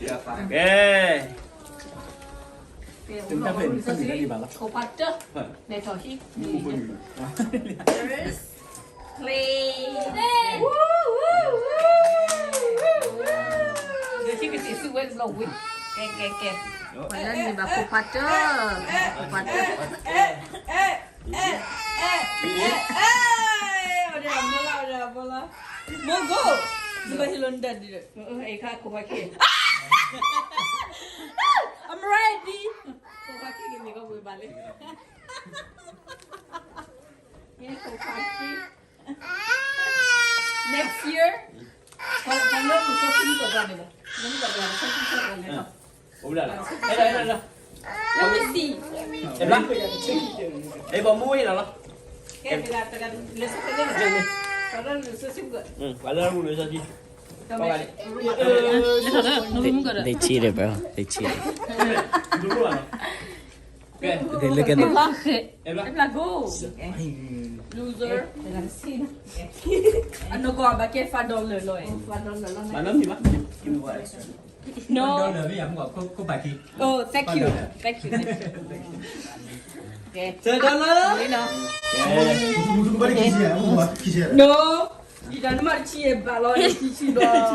ကဲ, ခိၣ်ဖးတၢၢ်, လဲၤထီၣ်ဟံၣ်, First play. ကဲ, ကဲ, ကဲ, ပှၤလၢန့ၣ်ဘၣ်ခိၣ်ဖးတၢၢ်, ခိၣ်ဖးတၢၢ်. အဲ, အဲ, အဲ, အဲ, အဲ, ဝဲဒၣ်ဘီလၢ, ဝဲဒၣ်ဘီလၢ, မိၢ်ကိၣ်, နဘၣ်ဟ့ၣ်လီၤနတၢ်ဒုးဒီး, အခါခိၣ်ဖးခံ, အမရဒံ, ခိၣ်ဖးခံကန့ၢ်ကီၢ်ပှဲၤဘၣ်လံ, ခိၣ်ဖးခံ. Next year, ပှၤလၢမုၢ်စီဆှံမုၢ်ကီၢ်ပှၤန့ၣ်လီၤ, မုၢ်ကီၢ်ပှၤစီဆှံမုၢ်ကီၢ်ပှၤန့ၣ်လီၤ. Let me see. အဲ, ဘၣ်မူဝဲလီၤလီၤ. ကဲ, ပှၤလၢမုၢ်စီဆှံမုၢ်ကီၢ်, ပှၤလၢမုၢ်စီဆှံ, ဒီး They cheated, bro. They cheated. They look at the, အဲ, ဘၣ်, အဲ, ဘၣ်, go. Loser. အနီၢ်ကီၢ်ဘၣ်ကဲ five dollar လီၤ, five dollar လီၤ, မၤနီတမံၤဘၣ်. No. Oh, thank you. Thank you. ကဲ, သၢ dollar လီၤ. No. ယတၢ်နမၤတဆံဘၣ်လီၤ, ခံဆံဘၣ်.